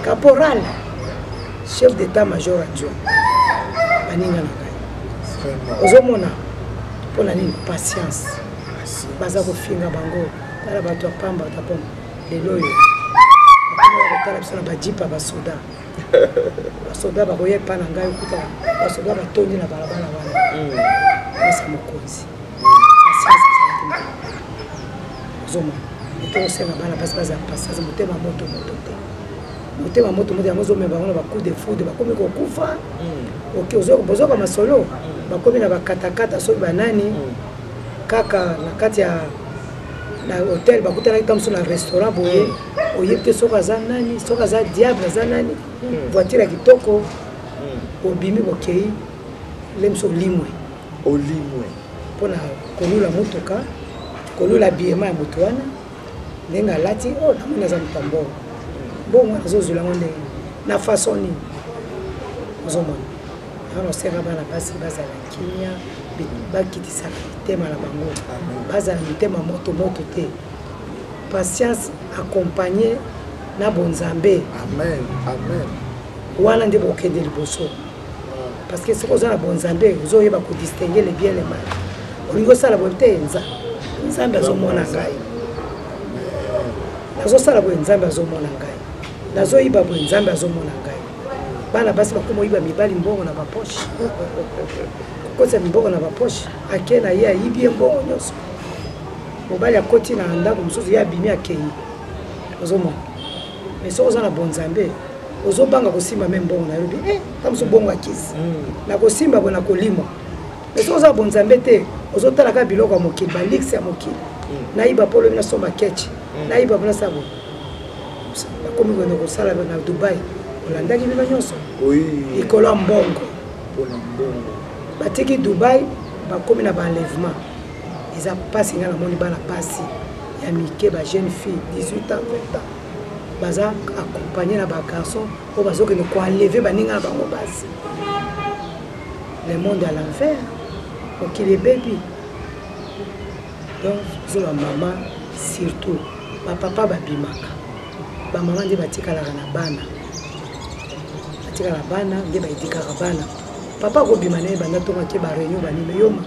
Speaker 3: Caporal, chef d'état major adjoint, baninga na ngai. Ozomona mpo na nini? Patience. Baza kofinga bango, tala bato ya pamba, bato ya pamba. Lelo oyo bakomoya kotala biso na bajipa, basoda, basoda bakoya epa na ngai, okuta basoda batondi na balabala wana. Mwasi mokonzi, patience ezalaki malamu. Ozomona, etokosenga bana basi bazala patience, motema moto moto te, motema moto moto yango ozomema bango na bacoup de foudre, bakomi kokufa. Ok, bozoka masolo, bakomi na bakatakata, soki banani kaka na kati ya na hotel bakutanaki, ta mosusu na restaurant boye, oyebi te soki aza nani, soki aza diable, aza nani. Voiture ya kitoko, obimi, bokei le mosu, olimwe.
Speaker 1: Olimwe.
Speaker 3: Mpona kolula motuka, kolula biema ya moto wana, ndenge alati oyo, namoni aza moto ya mbongo, mbongo wana azozwela yango ndenge na façon nini? Ozomona yango, nasenga bana basi bazala kimia, bakitisaka mitema na bango, bazala mitema moto moto te. Patience accompagne na bonzambe.
Speaker 1: Amen, amen.
Speaker 3: Wana nde bokende liboso, parce que soki oza na bonzambe, ozoyeba kodistingue le bien, le mal. Olingi osala boye te, Nzambe azomona ngai nazosala boye, Nzambe azomona ngai nazoyiba boye, Nzambe azomona ngai. Bana basi bakoma oyiba mibali mbongo na bapoche, kokotisa mbongo na bapoche, ake na ye, ayibi ye mbongo nyonso. Mobali akoti na ndako mosusu, ye abimi, akei. Ozomona, mais soki oza na bonzambe, ozobanga kosimba me mbongo na yo, lobi eh, ta mosusu bongo akisi, nakosimba boye, nakolimwa. Mais soki oza na bonzambe te, ozotala kaka biloko ya mokili, baluxe ya mokili, nayiba mpo olobi nasomba ketch, nayiba mpo nasala boye. Bakomi kokende kosala na Dubai, olandaki bino nyonso, likolo ya mbongo.
Speaker 1: Mpona mbongo.
Speaker 3: Batiki Dubai, bakomi na baenlèvement. Eza mpasi. Ngai namoni bana basi ya mike, bajeune fille 18 ans, 20 ans, baza accompagné na bagarçon oyo bazokende koenlever baninga na bango basi. Le monde à l'envers, mokili ebebi. Donc biso bamama, surtout bapapa babimaka, bamama nde batikalaka na bana, batikala bana nde baedikaka bana. Papa akobima na ye banda ntongo, ake baréunion banini. Yo mama,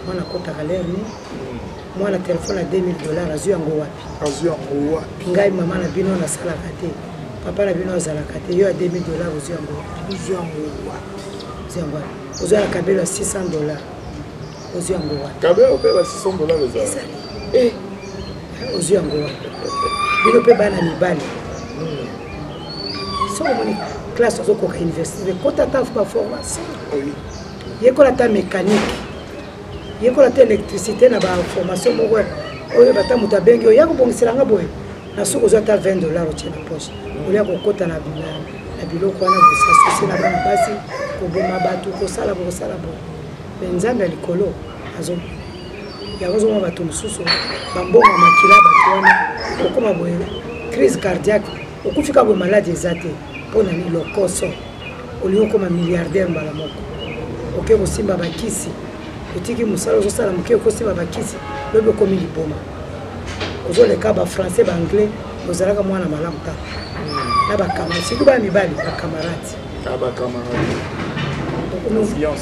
Speaker 3: Mwana akotaka lere nini? Mwana telefone ya 2000 dollars azwi yango wapi?
Speaker 1: Azwi yango wapi?
Speaker 3: Ngai mama na bino nasalaka te, papa na bino azalaka te, yo ya 2000 dollars ozwi yango wapi?
Speaker 1: Ozwi yango wapi?
Speaker 3: Ozwi yango wapi? Ozwi na kabelo ya 600 dollars, ozwi yango wapi?
Speaker 1: Kabelo mpe ba 600 dollars
Speaker 3: ezali? Ezali. Eh, ozwi yango wapi? Bino mpe bana mibali, soki omoni classe ozokoka université, kota ata baformation, yekola ata mécanique, yekola ata électricité na baformation moko oyo bata moto abengi oyo ya kobongisela nga boye, na soki ozwa ata 20 dollar otie na poche, olia kokota na biloko wana, kosasosie na bana basi, koboma bato, kosala bo kosala boye. Me Nzambe ya likolo azomona yango. Ozomona bato mosusu bambongo ya makila, bato wana okóma boye crise cardiaque, okufi kaka boye, maladi eza te. Mpo na nini? Lokoso. Olingi okóma milliardaire mbala moko, oke kosimba bakisi, otiki mosala ozosala moke, okosimba bakisi, lobi okomi liboma, ozoleka bafrançais, baanglais. Ozalaka mwana malamu tata na bacamarade, surtout bana mibali, bacamarade.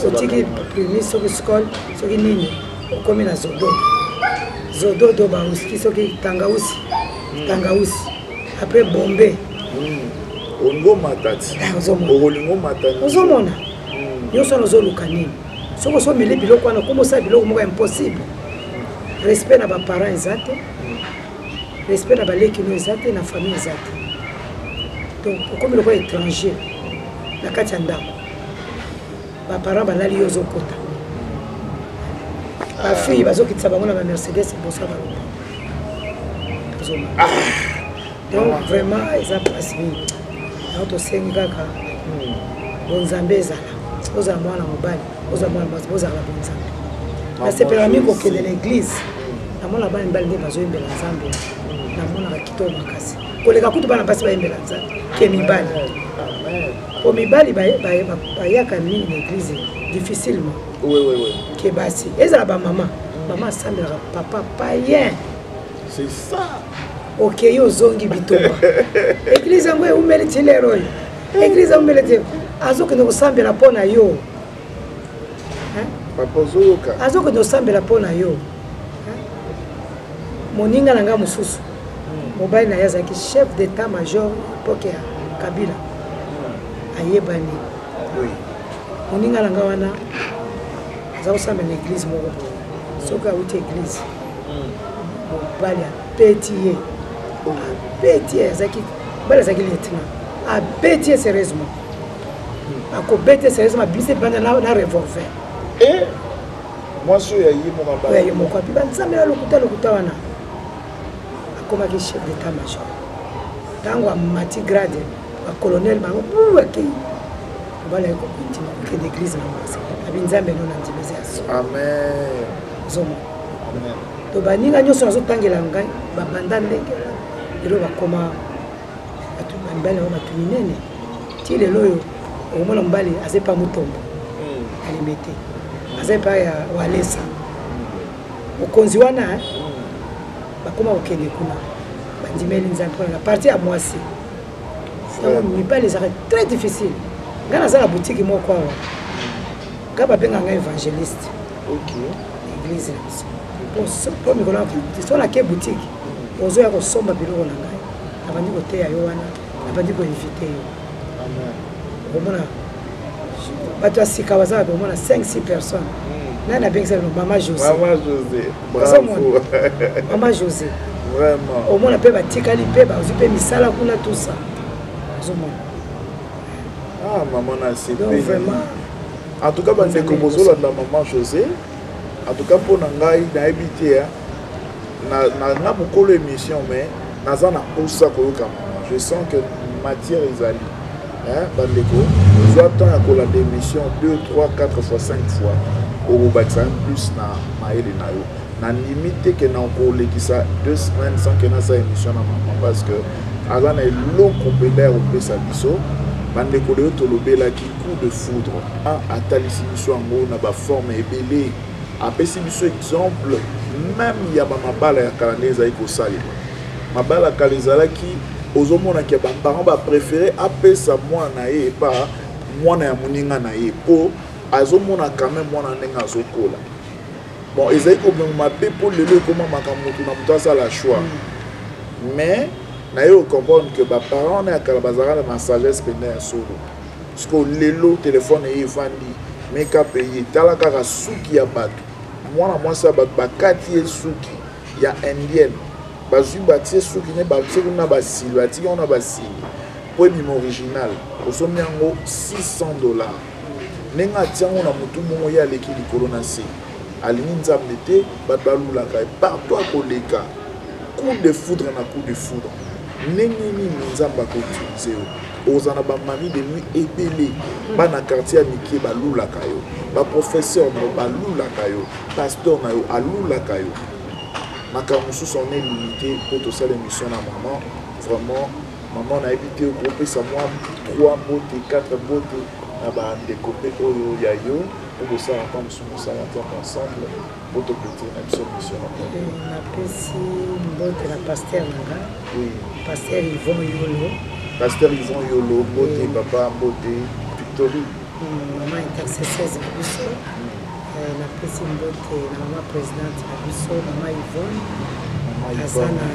Speaker 3: Otiki primi soki skole soki nini, okomi na zododo zododo, bauski soki tangausi, tangausi, après bombe.
Speaker 1: Olingi omata ti okolinga omata.
Speaker 3: Ozomona nyonso wana, ozoluka nini? Soki osomeli biloko wana, okoma osala biloko moko impossible. Respect na baparent eza te, respect na baleki no eza te, na famille eza te. Donc okomi lokola étranger na kati ya ndako. Baparent balali, yo ozokota. Bafille bazokitisa bango na bamercedes liboso ya baloba. Ozomona. Donc vraiment eza mpasi mingi. Yango tosengi kaka bonzambe ezala. Ozala mwana mobali, ozala mwana mwasi, bozala na bonzambe. Nasepelaka mingi kokende na église, namona bana mibali nde bazoyembela Nzambe, namonaka kitoko makasi koleka kutu bana basi bayembela Nzambe ke mibali, po mibali bayaka mingi na église difficilement ke basi. Ezala bamama, mama asambelaka, papa payen.
Speaker 1: C'est ça.
Speaker 3: Okei, ozongi, bitumba. Église yango eumeli ti lero oyo, église eumeli ti azokende kosambela mpo na yo.
Speaker 1: Papa, ozoyoka?
Speaker 3: Azokende kosambela mpo na yo. Moninga na ngai mosusu, mobali na ye azalaki chef d'état major époque ya Kabila, ayebani. Moninga na ngai wana aza kosambela na église moko boye. Soki awuti église, mobali abeti ye, abeti ye. Azalaki mobali, azalaki lieutenant. Abeti ye sérieusement, akobeti ye sérieusement, abimisi banda na revolver.
Speaker 1: Mwasi oyo ya ye moko?
Speaker 3: Oyo ya ye moko. Api banzambe na lokuta lokuta wana, akomaki chef d'état major. Ntango amati grade, bacolonel bango bu akei, mobali aye kokondima kokende église na mwasi, abi Nzambe no na ndima eza ya so.
Speaker 1: Amen.
Speaker 3: Ozomona. To baninga nyonso nazotangela ngai babanda ndenge wana, lelo bakoma bato, mibali yango bato minene. Ti lelo oyo okomona mobali aza epa Mutombo, alime te, aza epai ya Walesa, mokonzi wana. Bakoma kokende kuna, bandimeli Nzambe mpona na parti ya mwasi. Yango mibali ezalaka très difficile. Ngai naza na boutique moko awa, ngai babenga ngai évangéliste église na biso, po mikolo so nake boutique, ozoya kosomba biloko na ngai, nabandi koteya yo wana, nabandi koinvite yo. Okomona bato ya sika baza bato, omona 5 6 personnes. Nani abengisa bino? Mama José.
Speaker 1: Mama José.
Speaker 3: Ozomona mama José.
Speaker 1: Vraiment.
Speaker 3: Omona mpe batikali mpe bazwi mpe misala kuna, tout ça, ozomona.
Speaker 1: Ah, mama, na
Speaker 3: Donc vraiment.
Speaker 1: En tout cas, bandeko bozolanda mama José, en tout cas mpo na ngai nayebi te na mokolo émission, mais naza na mposa koyoka mama. Je sens que matière ezali. Bandeko, ozwa temps ya kolanda émission 2 3 4 fois, 5 fois, okobakisa plus na mayele na yo. Nandimi te ke na kolekisa 2 semaines sans ke nasala émission na mama, parce que aza na eloko mpenza ya kopesa biso. Bandeko, lelo tolobelaki coup de foudre. Atalisi biso yango na baforme ebele, apesi biso exemple même ya bamabala ya kala ndenge ezali kosalema. Mabala ya kala ezalaki, ozomonaki ya baparent bapréféré apesa mwana na ye epa mwana ya moninga na ye, mpo azomona quand même mwana ndenge azokola. Bon, ezali komema mabe mpo lelo ekoma makambo motu na moto asala choix. Mais naye ocomprendre que baparent wana ya kala bazalaka na sagesse mpenza ya solo. Siko lelo telefone eye efandi, makeup eye, tala kaka suki ya bato. Mwana mwasi ya bato bakati ye suki ya indienne, bazwi batie suki ne batie kuna basili, batiki yango na basili mpo ebima original. Osombi yango $600, ndenge atia yango na motu bongo, ye aleki likolo na se, alingi Nzambe te. Bato balulaka ye partout, akoleka coup de foudre na coup de foudre. Ndenge nini Nzambe akoutiliser yo? Oza na bamari de nuit ebele, bana quartier ya mike balulaka yo, baprofesseur na yo balulaka yo, pasteur na yo alulaka yo. Makambo mosusu, on est limité mpo tosala émission na mama. Vraiment, mama, nayebi te, okopesa mwa 3 mbote, 4 mbote na bandeko mpe oyo ya yo mpo bosala mpa mosusu mosala Nzambe ensemble, mpo toclôturer na biso mission na bango.
Speaker 3: Napesi mbote na pasteur na nga, pasteur Yvon Yolo.
Speaker 1: Pasteur Yvon Yolo, mbote papa, mbote Victory.
Speaker 3: Mama intercesseuse na biso. Napesi mbote na mama présidente na biso, mama Yvonne, aza na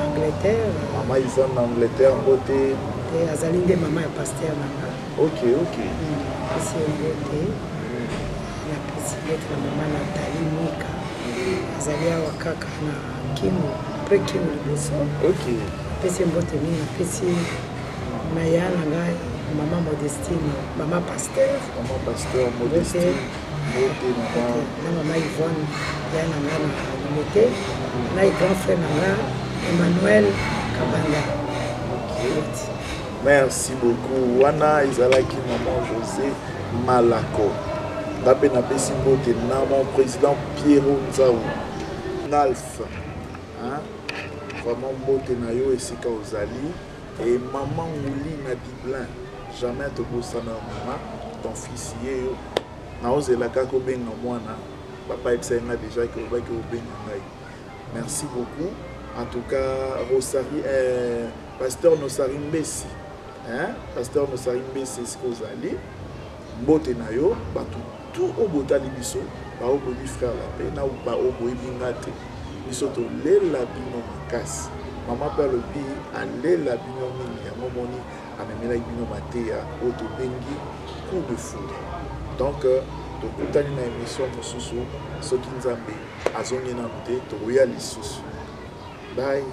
Speaker 3: Angleterre.
Speaker 1: Mama Yvonne na Angleterre, mbote.
Speaker 3: Te, azali nde mama ya pasteur na nga.
Speaker 1: Ok.
Speaker 3: Napesi ye mbote. Napesi mbote na mama Nathalie Mwika, azali awa kaka na Kingo, après Kingo liboso. Napesi ye mbote mingi. Napesi na ya na ngai mama Modestine, mama pasteur.
Speaker 1: Mama pasteur Modestine, mbote mama.
Speaker 3: Na mama Yvonne, ya na ngai na Limete, na grand frère na nga Emmanuel Kabanda.
Speaker 1: Merci beaucoup. Wana ezalaki maman José Malako. Nga mpe napesi mbote na mon président Pierrot Nzau Nalf, hein? Vraiment, mbote na yo esika ozali. E mama Nguli na Dublin, jamais tobosana yo mama. Ton fils ye yo, naozela kaka obenga mwana. Papa ayebisaki nga déjà ke obaki obenga ngai. Merci beaucoup en tout cas. Rosari, pasteur Nosari Mbesi, hein? Pasteur Nosari Mbesi, esika ozali, mbote na yo. Bato tout oyo botali biso, baoyo boyebi frère la paix na baoyo boyebi nga te, biso tolela bino makasi. Mama mpe alobi alela bino mingi, yango moni amemelaki bino mateya oyo tobengi coup de foudre. Donc tokutani na émission mosusu. Soki Nzambe azongi nanu te, tokoya lisusu. Bye.